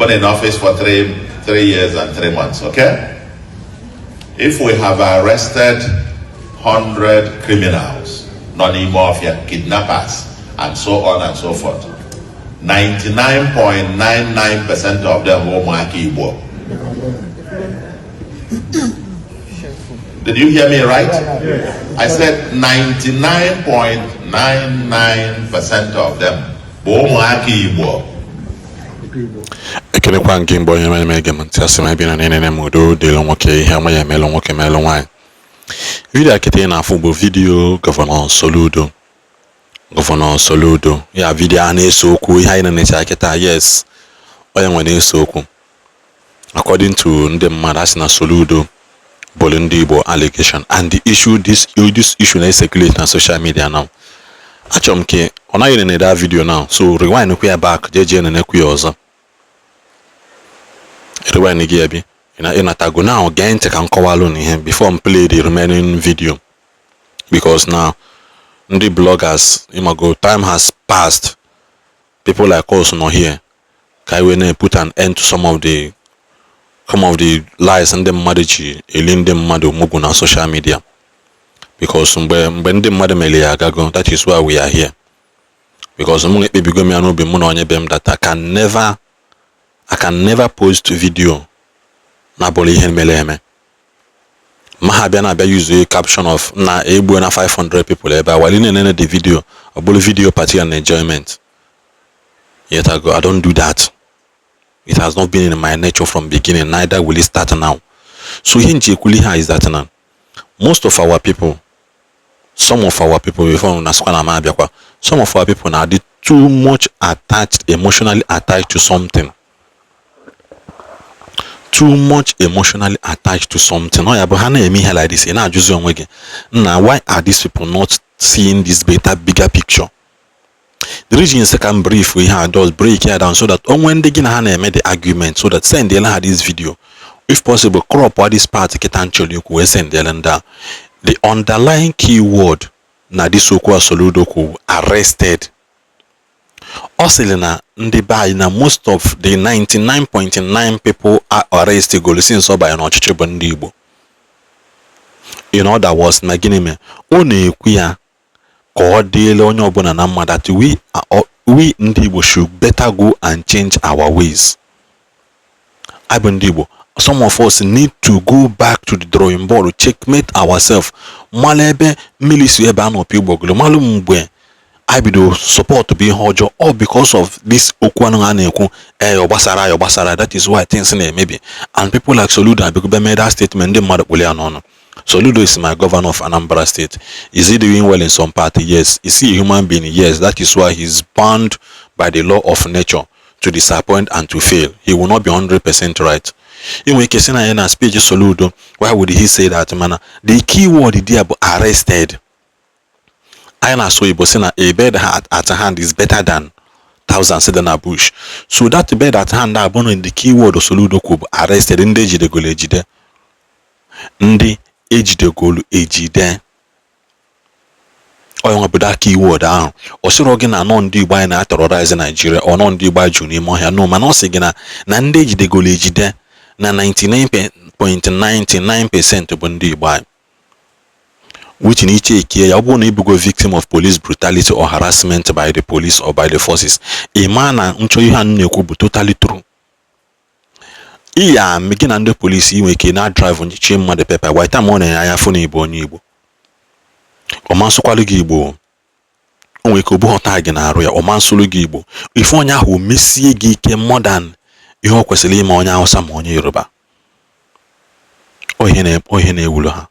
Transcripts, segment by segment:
I've been in office for 3 years and 3 months, okay? If we have arrested 100 criminals, nọ n'ime ọfịa, kidnappers, and so on and so forth, 99.99% of them were ụmụaka Igbo. Did you hear me right? I said 99.99% of them bụ ụmụaka Igbo. Ekelekwa gị mgbe onye mere ege m ntị. Asị m ebe na na-enene m, udo dịlụ nwoke, ihe ọma ya emelụ nwoke, melụ nwaanyị. Video a kịta ị na-afụ bụ video Governor Soludo. Governor Soludo ya, video a na-ese okwu, ihe anyị na-enecha kịta, yes, onye nwe na-ese okwu. According to ndị mmadụ, a sị na Soludo bụrụ ndị Igbo allegation and the issue, this issue na-circulate na social media now. Achọrọ m ka ọ naghị enene that video now, so rewind kwu ya back, jee jee nenekwu ya ọzọ. Rewind gị ya bi ịnatago now. Gee ntị ka m kọwalụ na ihe before m play the remaining video, because now ndị bloggers, ịmago, time has passed. People like us nọ here ka anyị wee na-put an end to some of the lies ndị mmadụ ji eli ndị mmadụ mugwu na social media, because mgbe ndị mmadụ mere ya agago. That is why we are here, because m ekpebigo m ya n'obi mụ na onye be m that I can never post video na-abụrụ ihe mere eme, ma ha bịa na-abịa use a caption of na egbuo na 500 people ebe a, while ị na-enene the video, ọ bụrụ video party and enjoyment. Yet I go, I don't do that. It has not been in my nature from beginning, neither will it start now. So ihe nji ekwuli ha is that na most of our people, some of our people, before na sịkwa na m abịakwa, some of our people na-adị too much attached, emotionally attached to something, too much emotionally attached to something. Ọ ya bụ ha na-eme ihe like this, ị na-ajụzi onwe gị, nna, why are these people not seeing this better, bigger picture? The reason is ka m brief ihe a, just break ya down so that onwe ndị gị na ha na-eme the argument, so that send ha this video, if possible crop all this part kịta nchọrọ ikwu, wee send ndị a. The underlying keyword na this okwu a Soludo kwu, arrested, ọ sịrị na ndị be anyị, na most of the 99.9 people are arrested golu since ọ banye n'ọchịchị bụ ndị Igbo. In other words, na gịnị mere ọ na-ekwu ya ka ọ dịịla onye ọbụla na mma, that we ndị Igbo should better go and change our ways. Anyị bụ ndị Igbo, some of us need to go back to the drawing board, checkmate ourselves, malụ ebe mmiri si ebe a nọpụ igbogolo, malụ mgbe anyị bido support bụ ihe ọjọọ. All because of this okwu anụ a na-ekwu, ee, ọ gbasara ya, ọ gbasara. That is why things na-emebi, and people like Soludo abịagube mee that statement, ndị mmadụ kpụrụ ya n'ọnụ. Soludo is my governor of Anambra State. Is he doing well in some part? Yes. Is he a human being? Yes. That is why he's bound by the law of nature to disappoint and to fail. He will not be 100% right. Ị nwere ike sị na ya na speech Soludo, why would he say that? Mana the key word there bụ arrested. Anyị na-asụ Igbo sị na a bird at hand is better than thousands sitting na bush. So that bird at hand abụ na the key word Soludo kwu bụ arrested, ndị ejidegolu ejide, ndị ejidegolu ejide. Onye nwe obodo keyword ahụ, ọ sịrọ gị na nọ ndị Igbo anyị na-terrorize Nigeria, ọ nọ ndị Igbo anyị juru n'ime ọhịa, no. Mana ọ sị gị na ndị ejidegolu ejide na 99.99% bụ ndị Igbo anyị, which na iche ekie ya, ọ bụrụ na ịbụgo victim of police brutality or harassment by the police or by the forces, ị maa na nchọ ihe a na-ekwu bụ totally true. Iya gị na ndị polisi inwe ike na drive nchichi mmadụ pepa by time ọ na-enye anya fụ na ịbụ onye Igbo, ọ ma nsụkwalụ gị Igbo. O nwere ike obughọta gị na-arụ ya, ọ ma nsụrụ gị Igbo. Ife onye ahụ o mesie gị ike more than ihe ọ kwesịrị ime onye Hausa ma onye Yoruba. Ọ ihe na-ewulu ha,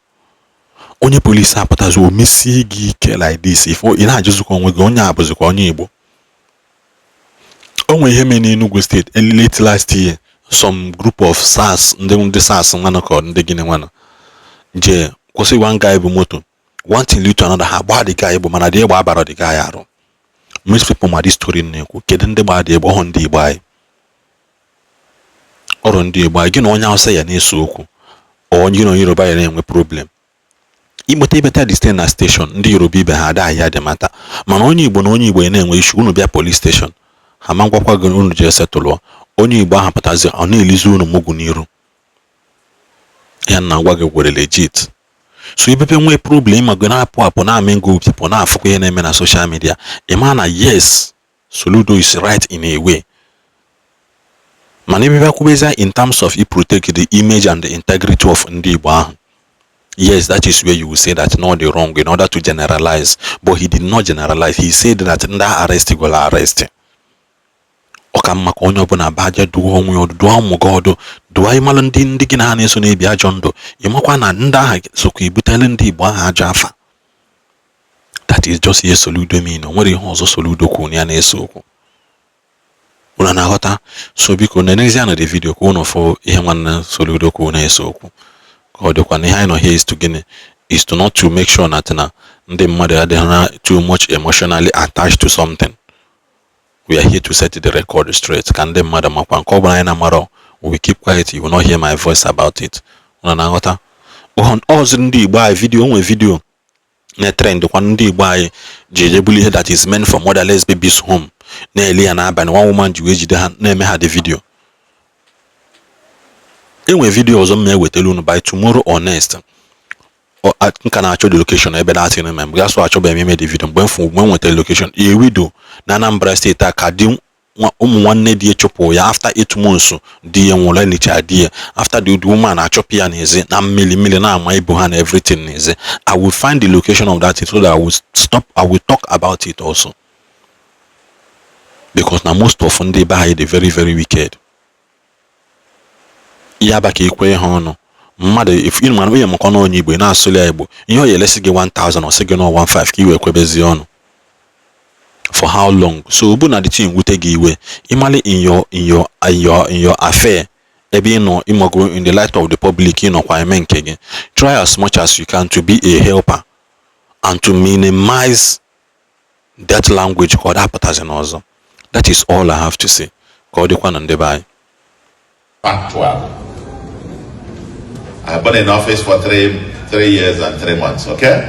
onye polisi apụtazi, o mesie gị ike like this, ife ị na-ajụzikwa onwe gị, onye a bụzikwa onye Igbo? O nwere ihe mere n'Enugu State late last year. Some group of SARS, ndị SARS nwanụ, ka ndị gịnị nwanụ, jee kwụsị one guy bụ moto. One thing lead to another, ha gbaa the guy egbe, mana the egbe abara the guy arụ. Most people ma this story na-ekwu. Kedu ndị gbaa dị egbe ọhụ? Ndị Igbo anyị, ọrụ ndị Igbo anyị. Gị na onye Hausa ya na-ese okwu, onye gị na onye Yoruba ya na-enwe problem, ikpeta ibeta the state na station, ndị Yoruba ibe ha ada ahịa dị mata. Mana onye Igbo na onye Igbo ya na-enwe issue, unu bịa police station, ha ma ngwakwa gị unu jee setụlụọ. Onye Igbo ahụ pụtazi, ọ na-elizi unu mugwu n'iru ya na agwa gị gwere legit. So ebebe nwee problem ma gị na-apụ apụ na-amị ngụ people na-afụkwa ihe na-eme na social media, ị ma na yes, Soludo is right in a way. Mana ebe kwubezia in terms of protect the image and the integrity of ndị Igbo ahụ, yes, that is where you will say that not the wrong in order to generalize. But he did not generalize. He said that ndị arrest gwara arrest, ọ ka mma ka onye ọbụla baje duo onwe ya ọdụ, dụọ ụmụ gị ọdụ, dụọ ịmalụ ndị gị na ha na-eso na-ebi ajọ ndụ. Ịmakwa na ndị ahụ sokwa ebutele ndị Igbo ahụ ajọ afa. That is just ihe Soludo mean. O nwere ihe ọzọ Soludo kwuru na ya na-ese okwu. Unu na-aghọta? So biko, nenezie na the video ka unu fụ ihe nwanne Soludo kwuru na-ese okwu, ka ọ dịkwa na ihe anyị nọ here is to gịnị, is to not to make sure that na ndị mmadụ adịghị na too much emotionally attached to something. We are here to set the record straight, ka ndị mmadụ makwa nke ọ bụla anyị na-amarọ, we keep quiet. You will not hear my voice about it. Unu na-aghọta? Ọzọ, ndị Igbo anyị, video onwe video na-trend kwa, ndị Igbo anyị ji ejebulu ihe that is meant for motherless babies home, na-eli ya n'abalị. One woman ji wee jide ha na-eme ha the video. Enwe video ọzọ m na-ewetara unu by tomorrow or next. Nka na-achọ the location ebe that thing eme. Mgbe asụ achọbeghị m ime the video, mgbe m fụ, mgbe m nwetara location, a widow na Anambra State a ka di ụmụ nwanne di ya chụpụ ya after 8 months di ya nwụrụ, elicha di ya. After the woman achọpụ ya n'ezi na mmiri, mmiri na-ama ibu ha na everything n'ezi. I will find the location of that thing so that I will stop, I will talk about it also, because na most of ndị be anyị dị very very wicked. Ihe aba ka ikwe ha ọnụ mmadụ if ị mara onye maka na onye Igbo, ị na-asụli ya Igbo, ihe ọ ya elesi gị 1000, ọ sị gị nọ 15 ka i wee kwebezie ọnụ. For how long? So ọ bụ na the thing wute gị iwe, ịmali in your affair ebe ị nọ, ịmago in the light of the public, ị nọkwa eme nke gị, try as much as you can to be a helper and to minimize that language ka ọ dapụtazi n'ọzọ. That is all I have to say. Ka ọ dịkwa na ndị be anyị. Factual. I've been in office for 3 years and 3 months, okay?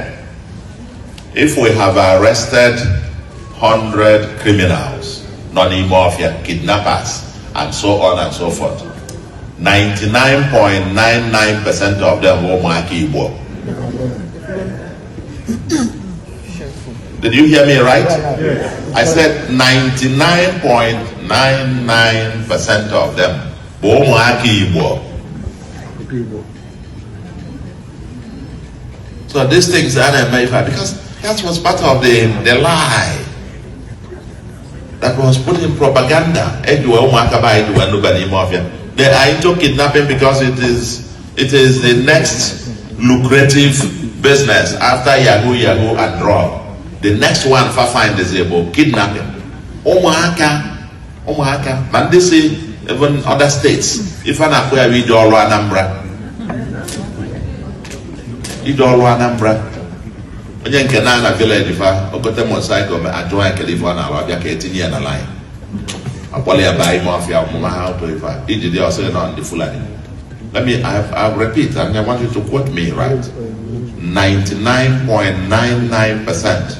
If we have arrested 100 criminals, non mafia, kidnappers, and so on and so forth, 99.99% of them were ụmụaka Igbo. Did you hear me right? I said 99.99% of them bụ ụmụaka Igbo. So these things are na-eme because that was part of the lie that was put in propaganda. Ejiwe ụmụaka be anyị jiwe nnuba n'ime ọfịa. They are into kidnapping because it is the next lucrative business after yahoo yahoo and drug. The next one fa find is about kidnapping. Ụmụaka, ụmụaka ma ndị si even other states, ife a na-akpọ ya bụ ije ọrụ Anambra, ije ọrụ Anambra. Onye nke na na village fa ogote motorcycle, ajụọ ya kedu ife ọ na-arụ, abịa ka etinye ya na line, akpọrọ ya baa ime ọfịa, ọmụma ha ụtọ ife a iji dị ọsọ nọ ndị Fulani. Let me I repeat, and I want you to quote me right: 99.99%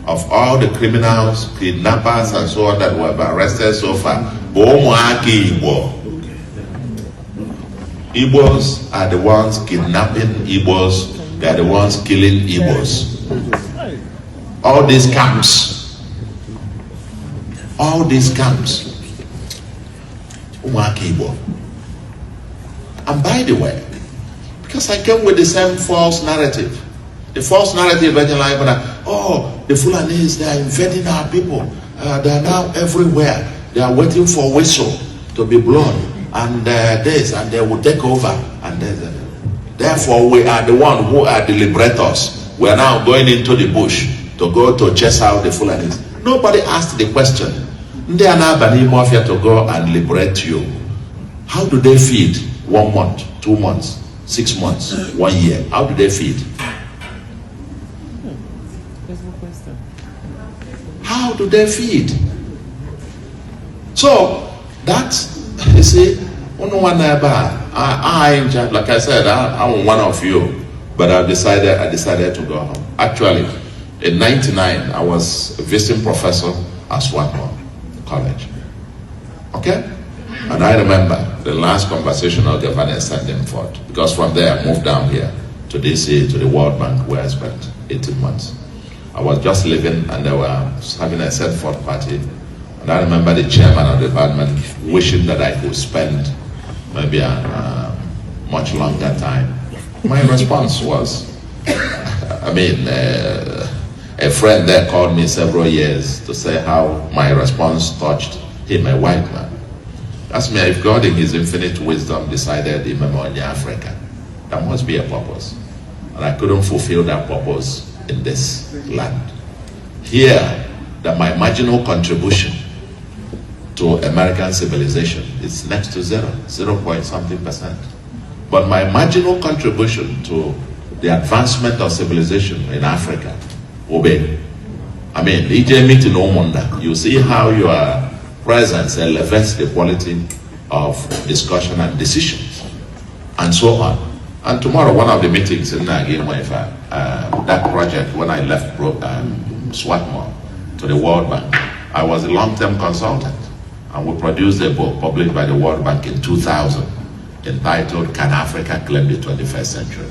of all the criminals, kidnappers and so on that were arrested so far bụ ụmụaka Igbo. Igbos are the ones kidnapping Igbos. They are the ones killing Igbos. All these camps, all these camps, ụmụaka Igbo. And by the way, because I came with the same false narrative. The false narrative, oh, the Fulanis, they are invading our people. They are now everywhere. They are waiting for whistle to be blown and this, and they will take over. And this, and therefore, we are the one who are the liberators. We are now going into the bush to go to chase out the Fulanis. Nobody asked the question. Ndị a na-aba n'ime ọfịa to go and liberate you, how do they feed one month, 2 months, 6 months, one year? How do they feed? How do they feed? So that, you see, unu nwa ebe a, I, like I said, I'm one of you, but I decided to go home. Actually, in 99, I was a visiting professor at Swarthmore College. Okay? And I remember the last conversation of Governor sent forth, because from there I moved down here to DC, to the World Bank, where I spent 18 months. I was just leaving and they were having a set forth party. And I remember the chairman of the department wishing that I could spend maybe a much longer time. My response was, I mean, a friend there called me several years to say how my response touched him, a white man. Asked me if God in his infinite wisdom decided in Memonia Africa, there must be a purpose. And I couldn't fulfill that purpose in this land. Here, that my marginal contribution to American civilization is next to zero, 0 point something percent. But my marginal contribution to the advancement of civilization in Africa will be, I mean, EJ meeting ụmụnna, you see how your presence elevates the quality of discussion and decisions, and so on. And tomorrow, one of the meetings in Nagi, that project, when I left Swarthmore to the World Bank, I was a long-term consultant. And we produced a book published by the World Bank in 2000 entitled "Can Africa Claim the 21st Century?"